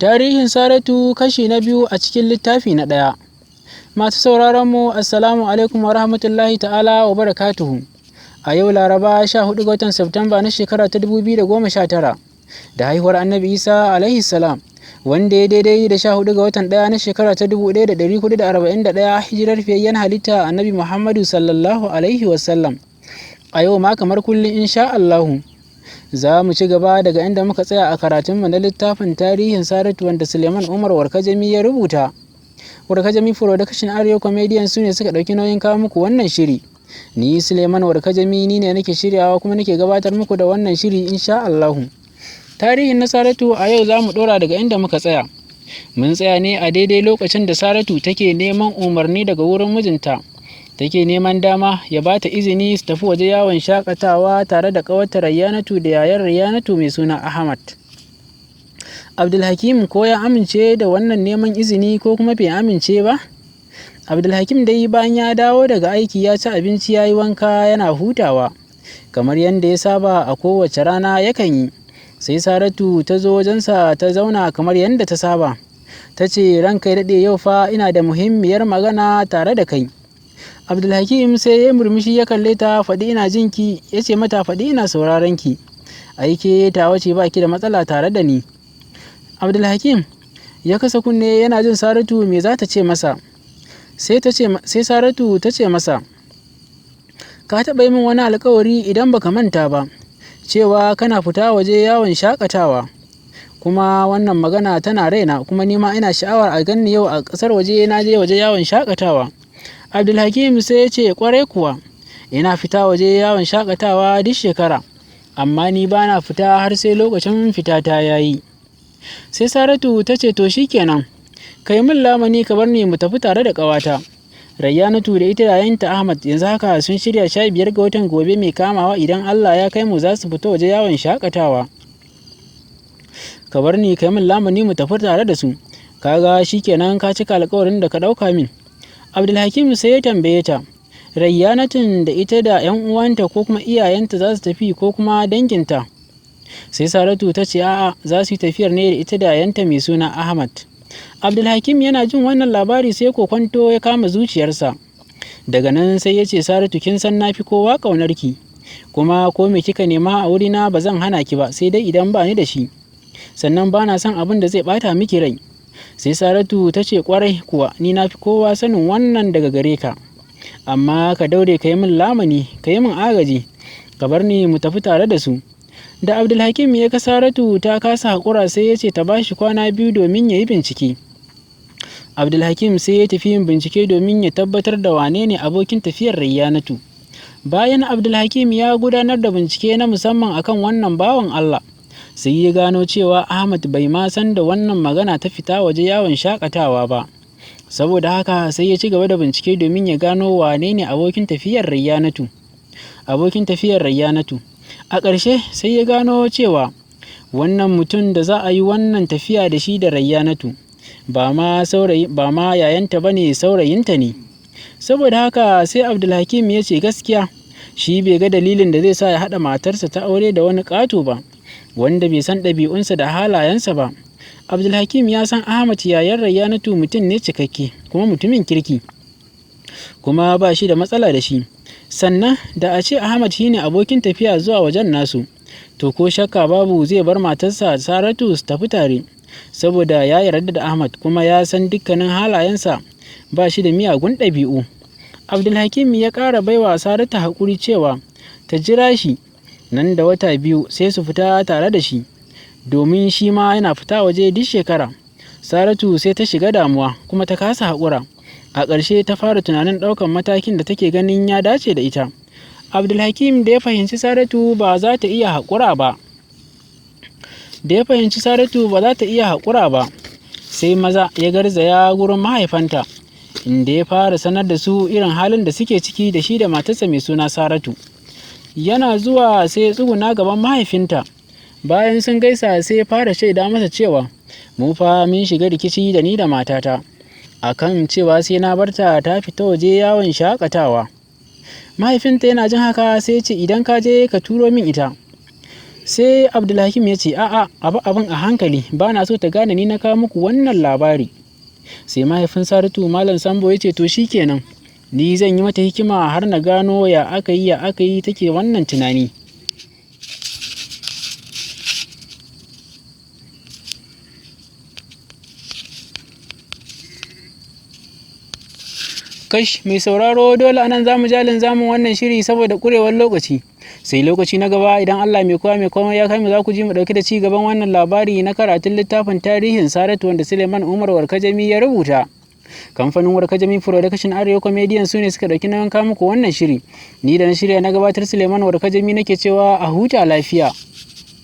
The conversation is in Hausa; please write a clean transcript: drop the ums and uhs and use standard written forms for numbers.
Tarihin Saratu kashi na biyu a cikin littafi na ɗaya. Masu sauraron mu, Assalamu alaikum wa rahmatullahi ta'ala wa barakatuhu. A yau Laraba 14 ga watan Satumba na shekara ta 2019 da haihuwar Annabi Isa alaihi salam, wanda ya daidai da 14 ga watan ɗaya na shekara ta 1441 hijirar fiyayyen halitta Annabi Muhammadu sallallahu alaihi wasallam. A yau ma kamar kullum, insha Allahu, za mu ci gaba daga inda muka tsaya a karatunmu na littafin Tarihin Saratu, wanda Suleiman Umar Warkajami ya rubuta. Warkajami Production Arewa Comedian su ne suka ɗauki nauyin kawo muku wannan shiri. Ni Suleiman Warkajami ni ne nake shiryawa kuma nake gabatar muku da wannan shiri, insha Allahu. Tarihin na Saratu, a yau za mu ɗora daga inda muka tsaya. Mun tsaya ne a daidai lokacin da Saratu take neman umarni daga wurin mijinta. Take neman dama ya ba ta izini su tafi waje yawon shakatawa tare da ƙawarta Rayyanatu da yayan Rayyanatu mai suna Ahmad. Abdulhakim ko ya amince da wannan neman izini ko kuma bai amince ba? Abdulhakim dai bayan ya dawo daga aiki, ya ci abinci, ya yi wanka, yana hutawa. Kamar yadda ya saba a kowace rana yakan yi. Sai Saratu ta zo wajensa ta zauna kamar yadda ta saba. Ta ce, "Ranka ya daɗe, yau fa ina da muhimmiyar magana tare da kai." Abdulhakim sai ya murmushi ya kalle ta. "Faɗi, ina jinki," ya ce mata, "faɗi, ina sauraron ki. Aike ta wace ba ki da matsala tare da ni." Abdulhakim ya kasa kunne yana jin Saratu me za ta ce masa. Sai Saratu ta ce masa, "Ka taɓa yi min wani alkawari, idan baka manta ba, cewa kana fita waje yawon shakatawa. Kuma wannan magana tana raina, kuma ni ma ina sha'awar a ganni yau a ƙasar waje na je waje yawon shakatawa." Abdulhakim sai ya ce, "Kwarai kuwa, ina fita waje yawon shakatawa duk shekara, amma ni ba na fita har sai lokacin fita ta yayi." Sai Saratu ta ce, "To shikenan, kai min lamani ka bar ni mu tafi tare da ƙawata Rayyanatu da ita yayanta Ahmad. Yanzu haka sun shirya, 15 ga watan gobe mai kamawa, idan Allah ya kai mu, za su fita waje yawon shakatawa. Ka bar ni, kai min lamani mu tafi tare da su. Kaga shikenan, ka cika alƙawarin da ka ɗauka min." Abdulhakim sai ya tambaye ta, Rayyanatun da ita da ‘yan uwanta ko kuma iyayenta za su tafi ko kuma danginta? Sai Saratu ta ce a'a, za su yi tafiyar ne da ita da yayanta mai suna Ahmad. Abdulhakim yana jin wannan labari sai kokwanto ya kama zuciyarsa. Daga nan sai ya ce, "Saratu, kin san na fi kowa ƙaunarki, kuma ko me kika nema a wurina ba zan hana ki ba, sai dai idan ba ni da shi. Sannan ba na son abin da zai ɓata miki rai." Sai Saratu ta ce, "Kwarai kuwa, ni na fi kowa sanin wannan daga gare ka. Amma ka daure ka yi min lamani, ka yi min agaji, ka bar ni mu tafi tare da su." Da Abdulhakim ya ga Saratu ta kasa haƙura, sai ya ce ta ba shi kwana 2 domin ya yi bincike. Abdulhakim sai ya tafi yin bincike domin ya tabbatar da wane ne abokin tafiyar Rayyanatu. Bayan Abdulhakim ya gudanar da bincike na musamman akan wannan bawan Allah, sai ya gano cewa Ahmad bai ma san da wannan magana ta fita waje yawon shakatawa ba. Saboda haka sai ya ci gaba da bincike domin ya gano wane ne abokin tafiyar Rayyanatu. Abokin tafiyar Rayyanatu. A ƙarshe sai ya gano cewa wannan mutum da za a yi wannan tafiya da shi da Rayyanatu ba ma saurayi, ba ma yayanta ba ne, saurayinta ne. Saboda haka sai Abdulhakim ya ce gaskiya shi bai ga dalilin da zai sa ya haɗa matarsa ta aure da wani ƙato ba, wanda bai san ɗabi'unsa da halayensa ba. Abdulhakim ya san Ahmad yayan Rayyanatu mutum ne cikakke kuma mutumin kirki, kuma ba shi da matsala da shi. Sannan da a ce Ahmad shine abokin tafiya zuwa wajen nasu, to ko shakka babu zai bar matarsa Saratu su tafi tare, saboda ya yarda da Ahmad kuma ya san dukkanin halayensa, ba shi da miyagun ɗabi'u. Abdulhakim ya ƙara baiwa Saratu haƙuri cewa ta jira shi nan da wata 2 sai su fita tare da shi, domin shi ma yana fita waje duk shekara. Saratu sai ta shiga damuwa kuma ta kasa haƙura. A ƙarshe ta fara tunanin ɗaukan matakin da take ganin ya dace da ita. Abdulhakim da ya fahimci Saratu ba za ta iya haƙura ba. Da ya fahimci Saratu ba za ta iya haƙura ba, sai maza ya garzaya gurin mahaifanta, inda ya fara sanar da su irin halin da suke ciki da shi da matarsa mai suna Saratu. Yana zuwa sai ya tsuguna gaban mahaifinta. Bayan sun gaisa, sai ya fara shaida masa cewa mu fa mun shiga rikici da ni da matata akan cewa sai na barta ta fita waje yawon shakatawa. Mahaifinta yana jin haka sai ya ce, "Idan ka je ka turo min ita." Sai Abdulhakim ya ce, a'a, abu abin a hankali, ba na so ta gane ni na kawo muku wannan labari. Sai mahaifin Saratu, Malam Sambo, ya ce, to shikenan, ni zan yi mata hikima har na gano ya aka yi, ya aka yi take wannan tunani. Kash, mai sauraro, dole anan zamu jalin zamun wannan shiri saboda kurewar lokaci. Sai lokaci na gaba, idan Allah mai kowa mai komai ya kai mu, za ku ji mu dauke da ci gaban wannan labari na karatun littafin tarihin Saratu wanda Suleiman Umar Warkajami ya rubuta. Kamfanin Warkajami Production Arewa Comedian su ne suka dauki nauyin kawo muku wannan shiri. Ni da na shirya na gabatar, Suleiman Warkajami, nake cewa a huta lafiya.